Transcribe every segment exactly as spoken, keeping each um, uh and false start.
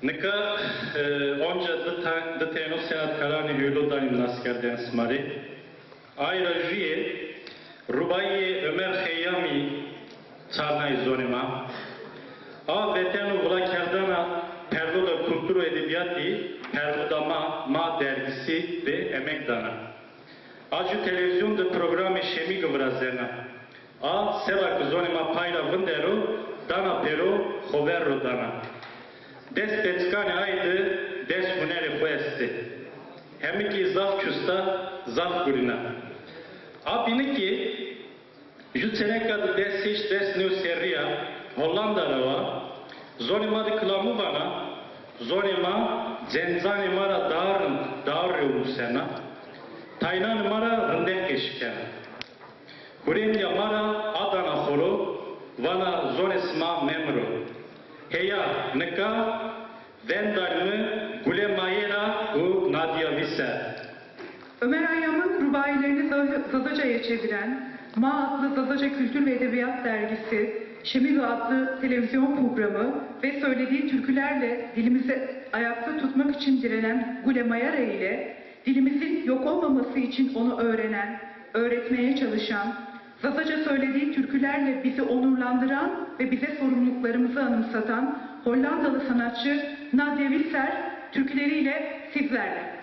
Nika, e, onca di ta-, di teno senetkaranê hewlo danîm naskerdene sima rê. Ay ra jûyê rubaîyê Omer Xeyyamî çarnayî zonê ma. A veteno vilakerdena perdoda kultur û edebîyatî, perdoda ma, Ma Dergîsî de emeg dana. A jû televîzyon de programê Şemîgi virazena. A seba ke zonê ma pay ra vindero, dana pêro, xover ro dana. Des petikanê ay de des hunerê xo estê. Hemi kî zaf çust a, zaf gurîn a. A bîni kî jû çeneka de des heşt des new serrî ya Hollanda ra wa, zonê ma de kilamû vana, zonê ma cencanê ma ra daha rind, daha rew musena, taynanê ma ra rindek qesî kena. Hurêndîya ma ra a dana xo ro, vana zonê sima memiro. Heya, nika vendanîme Gule Maye ra û Nadia Visser. Ömer Hayyam'ın rubaiyelerini Za- Zazaca'ya çeviren Ma adlı Zazaca Kültür ve Edebiyat Dergisi, Şemigo adlı televizyon programı ve söylediği türkülerle dilimizi ayakta tutmak için direnen Gule Mayara ile dilimizin yok olmaması için onu öğrenen, öğretmeye çalışan, Zazaca söylediği türkülerle bizi onurlandıran ve bize sorumluluklarımızı anımsatan Hollandalı sanatçı Nadia Visser türküleriyle sizlerle.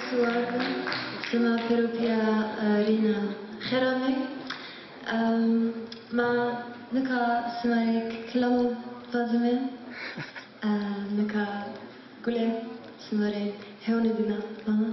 Siwar, sima pêro pîya, e, rîna xêr amey. Em, ma nika sima rê kilam vazime. E, nika Gule, sima rê hewnê dîna vana.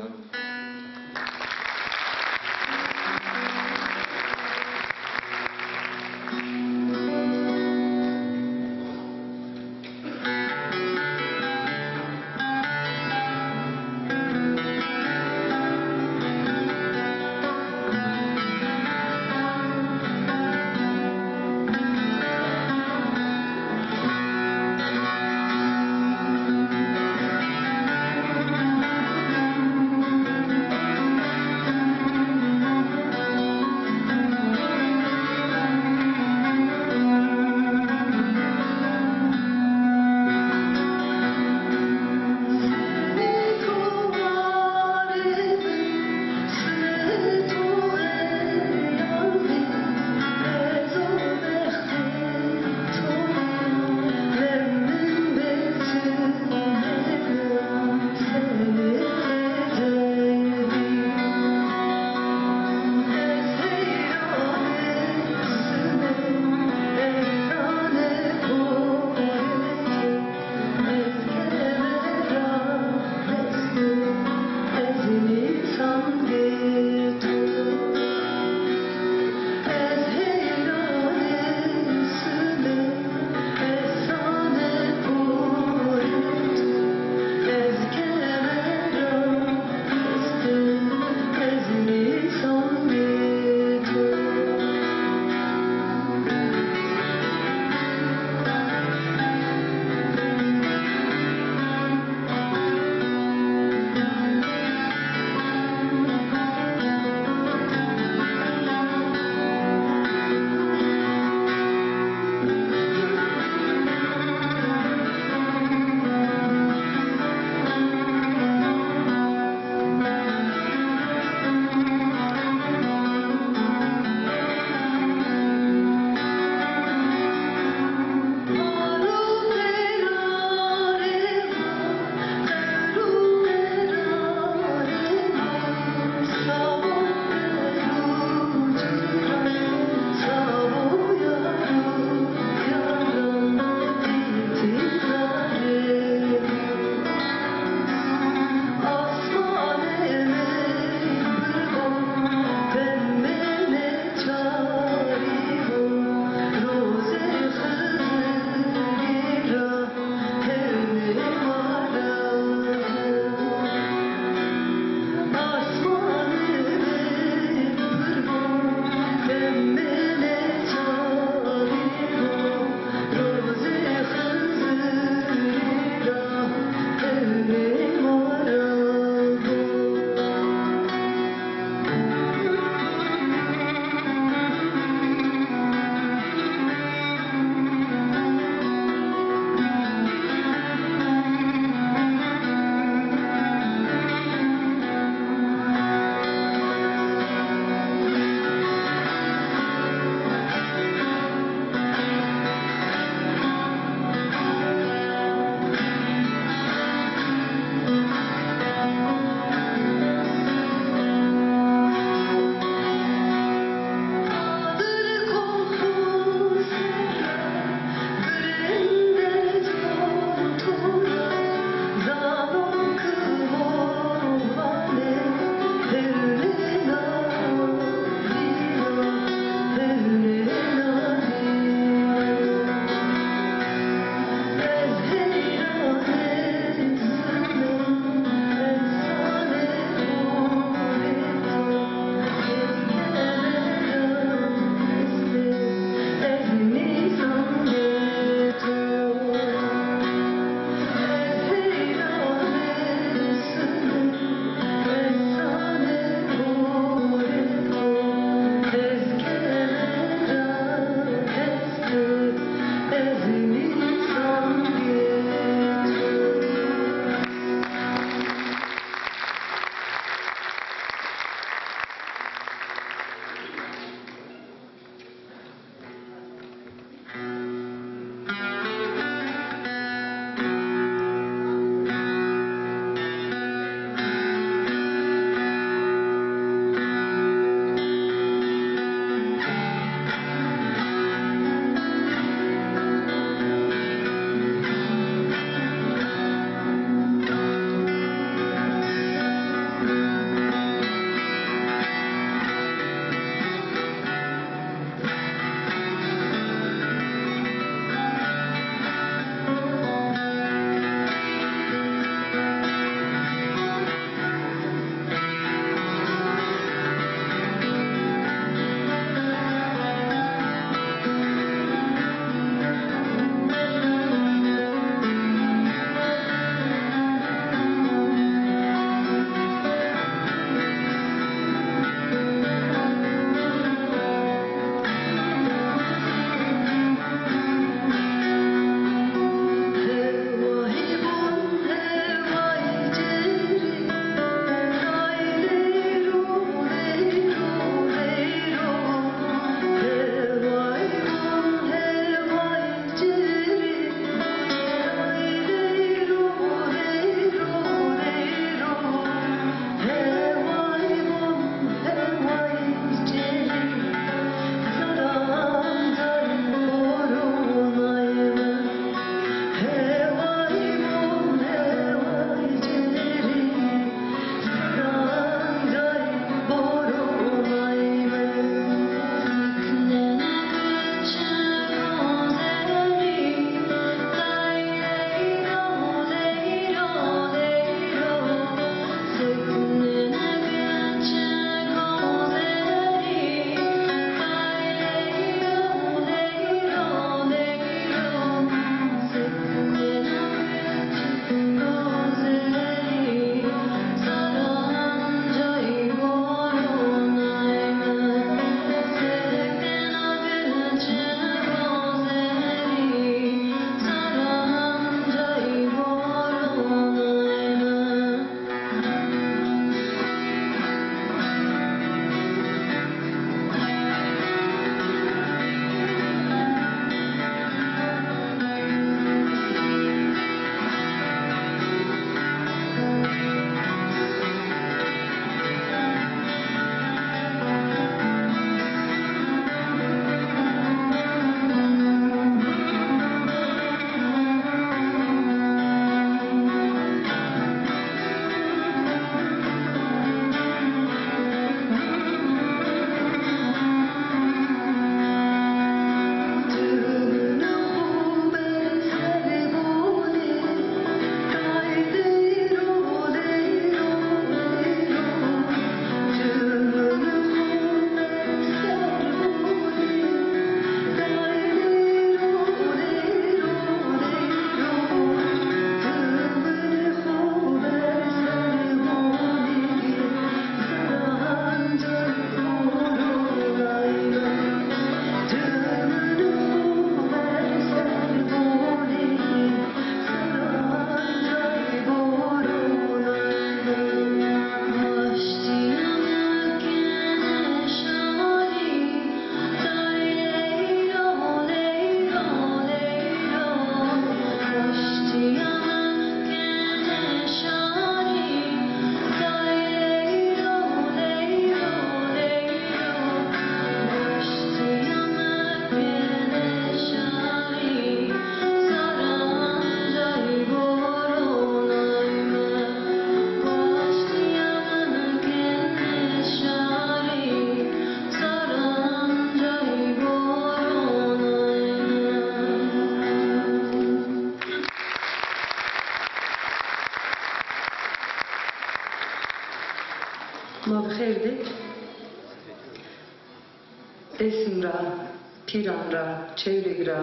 Pîran ra, Çewlîg ra,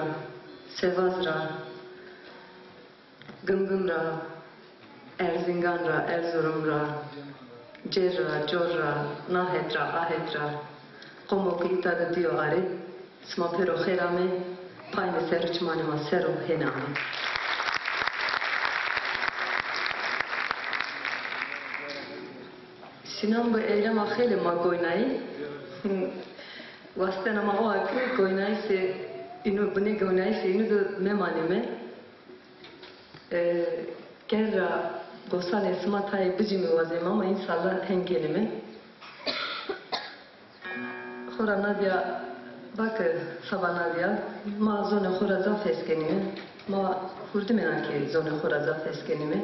Sevaz ra, Gimgim ra, Erzingan ra, Erzurum ra, Cêr ra, Cor ra, na het ra, a het ra, qomo ke îta de dîyo arê, sima pêro xêr amê, paynê ser û çimanê ma ser o hên amê. Sînan bi eylema xeylê ma goynayî. Wastena ma o a ke goynayîşê înu, binê goynayîşê înu de memanîme. E, ker ra gosanê sima tayê bicîme wazême ama înşallah hên gênîme. Xora Nadia, vake saba Nadia, ma zonê xo ra zaf hes kenîme. Ma hurdimêna ke zonê xo ra zaf hes kenîme.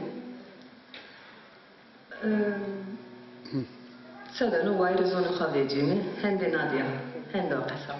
Em, se beno, wayîrê zonê xo vecîme. Hendê Nadia, hendo qesa.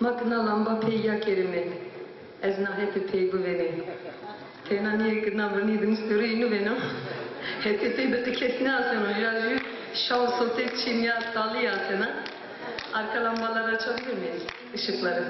Ma ki na lamba pey ya kerime. Ez na hetê pey bivênê. Tena nîyê ki na vinî di nistê rûyê nivêno. Hetê pey de qi kes nêaseno. Ya jû şaw sotê çîn ya talî asena. Arka lambaları açabilir miyiz? Işıkları.